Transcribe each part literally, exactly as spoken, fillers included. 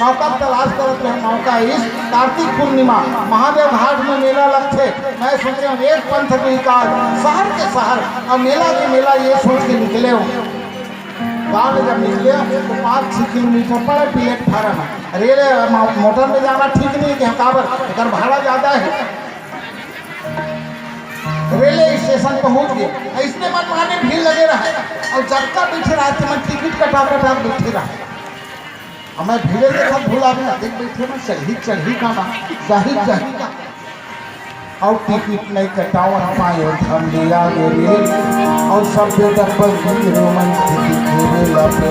मौका तलाश करत रहे, मौका इस कार्तिक पूर्णिमा महादेव घाट में मेला लगथे। मैं सोचे एक पंथ विकास शहर के शहर और मेला के मेला ये सोच के निकले हो। गाँव में जब निकले तो पाँच छः किलोमीटर पर प्लेटफार्म है। रेल मोटर में जाना ठीक नहीं है, काबर एकर भाड़ा ज़्यादा है। रेलवे स्टेशन पहुंच गए, इसने मन माने भीड़ लगे रहा और जब का बैठे रहा तो मैं टिकट कटा कटा बैठे रहा। अब मैं भीड़े के साथ भूला भी अधिक बैठे में चढ़ी चढ़ी का ना, जाहिर जाहिर का। और टिकट नहीं कटावन पाए, हम ले आ गए रे। और सब बेदर पर भी रोमन स्थिति खेले लापे।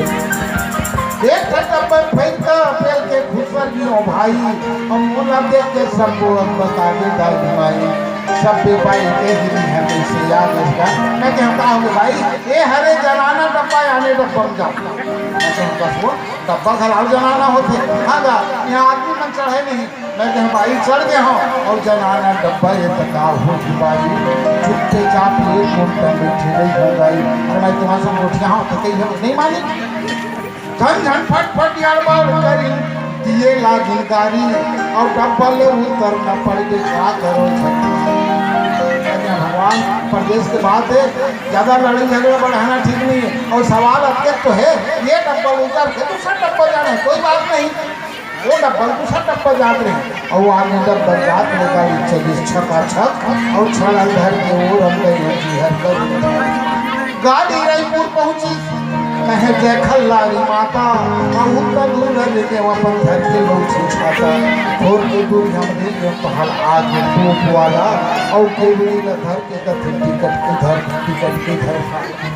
एक ठन डब्बा फेंक के पेल के घुसर गियो भाई। हम मोला देख के सबको अब बता दे दाई माई। सब बेपाई के ही है कैसे याद इसका। मैं कहता हूँ भाई, ये हरे जनाना डब्बा यानी डब्बा में जाओ। मैं कहूँ बस वो डब्बा घर आओ जनाना होते। हाँ गा, यहाँ आदमी मन चढ़े नहीं। मैं कह भाई चढ़ गए हो और जनाना डब्बा ये तकाव हो कि भाई चुपचाप ये कोन बैठे रही हो भाई। अरे मैं तुम्हारे सब गोठिया हो तो कही हो नहीं मानी। झन झन फट फट यार बार करी दिए लागिन गारी और डब्बा ले उतर न पड़ के का करो झन। मैं कह भगवान परदेश के बात है, ज्यादा लड़ाई झगड़ा बढ़ाना ठीक नहीं है। और सवाल अब तक तो है, ये डब्बा उतर के दूसरा डब्बा जाना है, कोई बात नहीं। वो डब्बा दूसरा डब्बा जात रहे और वो आगे डब्बा जात रहे गाड़ी चली छका छक और छड़ल धर के वो रंग गई होती हर कर। गाड़ी रायपुर पहुंची, कहे जय खल्लारी माता। और उतना दूर रह लेके वो अपन घर के लोग छुछाता। थोड़ के दूर हम देखे पहाड़ आगे टोप वाला और केवड़ी ला धर के कथे टिकट के धर, टिकट के धर।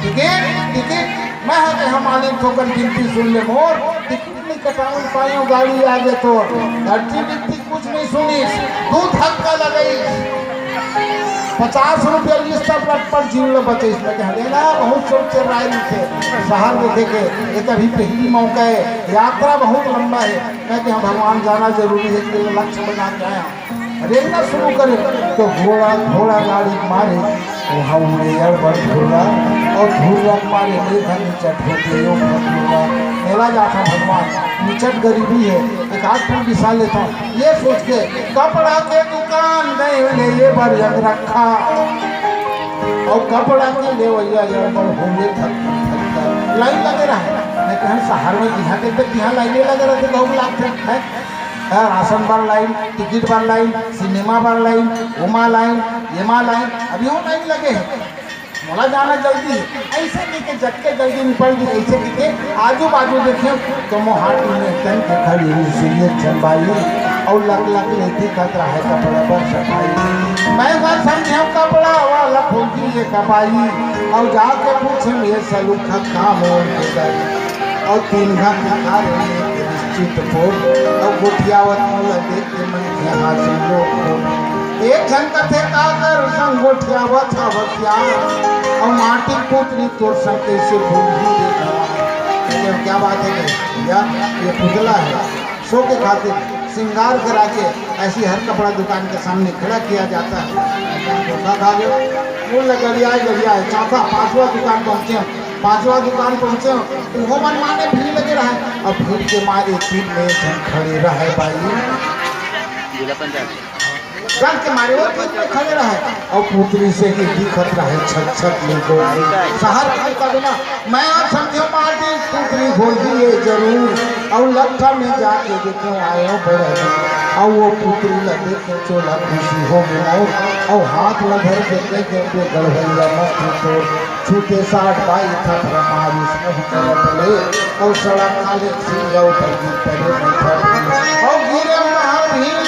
Ticket, ticket. मैं हके हम आने ठोकर गिनती सुन ले मोर। टिकट नहीं कटावन पायो गाड़ी आगे तो। धरती बिनती कुछ नहीं सुनिस, दू धक्का लगइस। पचास रुपया लिस तब लटपट जीव ल बचइस। मैं कह लेना बहुत सोच चल रहा है नीचे शहर देखे के, ये तभी पहली मौका है, यात्रा बहुत लंबा है। मैं कह भगवान जाना जरूरी है, कि लक्ष्य बना के आया। रेंगना शुरू करे तो घोड़ा, घोड़ा गाड़ी मारे, वहाँ उड़े अड़बड़ घोड़ा और घूर मारे मेघा निचट होते यो भगोड़ा। मेला जाता भगवान, निचट गरीबी है, एक आध ठन बिसा लेता हूँ। ये सोच के कपड़ा के दुकान नहीं ले ये बर यंग रखा। और कपड़ा के लेवैया अड़बड़ होले धक धक धक। लाइन लगे रहा। मैं कहा शहर में जिहाँ के तक जिहाँ लाइने लगे रहते बहुत लाभ थे। हैं? हाँ, राशन बर लाइन, टिकट बर लाइन, सिनेमा बर लाइन, ओमा लाइन, येमा लाइन, अभी वो लाइन लगे है। मोला जाना जल्दी है। ऐसे कह के जग के जल्दी निपट दी, ऐसे कह के आजू बाजू देखे तो मोहाटी में तन के खड़ी हुई सीरियस झन बाई और लक लक लेती खतरा है कपड़ा बर सफाई। मैं बात समझे कपड़ा वाला फूकी ये कबाई और जाके पूछे ये सलूखा काम और के दाई। और तीन घंटा खा रहे हैं चितपुर और गोठियावत मोला देख के मन के हासिल लोग। एक झन कथे का कर संग गोठियावत हवत यार, और माटी पुतली तोर संग कैसे भूल ही देखा। क्या बात है भैया, ये पुतला है, शो के खातिर श्रृंगार करा के ऐसी हर कपड़ा दुकान के सामने खड़ा किया जाता है। धोखा खा गए, वो लगड़िया लगड़िया है, चौथा पांचवा दुकान पहुंचे हम। पांचवा दुकान पहुंचे, उहो मन माने भीड़ लगे रहे। अब भीड़ के मारे तीन में झन खड़े रहे भाई। जिला पंचायत। डर के मारे वो तीन में खड़े रहे। और पुतली से ही दिखत रहे छक छक में को। शहर के कदमा, मैं आप समझो मार दी पुतली होगी ये जरूर। और लट्ठा में जाके देखो आयो बड़ा। और वो पुतली लगे के चोला खुशी हो गया। और हाथ लधर के देखे के गढ़वैया मत तो। छूते साठ बाई था परमार इसमें हम करत ले। और सड़क खाले सी जाओ पर गिर पड़े नहीं था। और गिरे महावीर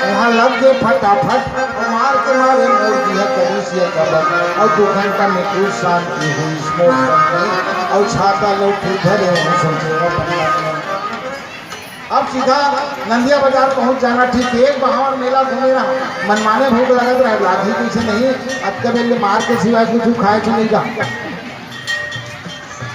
वहाँ लग गए फटाफट। और मार के मारे मोर दिया करीस ये कबर। और दो घंटा में कुछ शांति हुई इस मोर में। और छाता लोग फिर धरे हूँ सोचे वो बंदा। अब सीधा नंदिया बाजार पहुंच जाना ठीक है। एक बहावर मेला घूमे ना, मनमाने भूख लगत रहे, लाठी पीछे नहीं, अब कबे ले मार के सिवाय कुछ खाए के नहीं जा।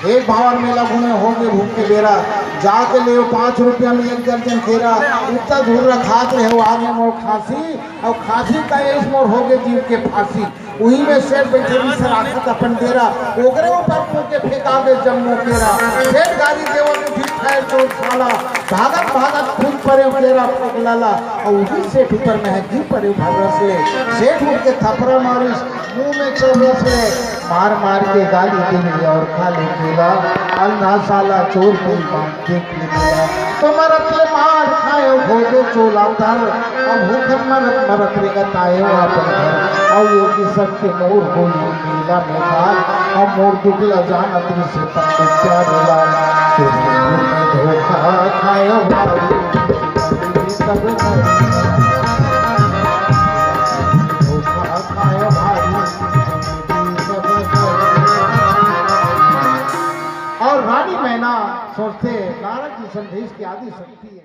एक बहावर मेला घूमे हो के भूख के बेरा, जाके ले पाँच रुपया में एक दर्जन केरा, उतना दूर रखात रहे हो आगे मोर खांसी, और खांसी का एस मोर हो गए जीव के फांसी। उही में सेठ बैठे भी सराखत अपन डेरा, ओकरे ऊपर फूके फेंका दे जम्मो केरा। सेठ गाड़ी देवत उठी चोर साला, भागत भागत खुद परे केरा पगलाला, अउ उही सेठ ऊपर में है गिर परे भर्रस ले। सेठ उठ के थपरा मारिस, मुंह में चोरस ले, मार मार के गाली देवे अउ खा ले केला। अंधा साला चोर बेईमान देख ले मेला। तो मरत ले मार खाए भोगे चोला तर, अब भूखन मरत मरत रेंगत आए हो अपन घर। अउ ये कि सबके मोर होई मेला में खाल, अब मोर दुख ला जानत रिसे तब तो प्यार ला। तेरे मुंह में धोखा खाए भारी, सब धोखा खाए भारी, सब। अउ रानी मैना सोचथे नारद जी संदेश के आदि शक्ति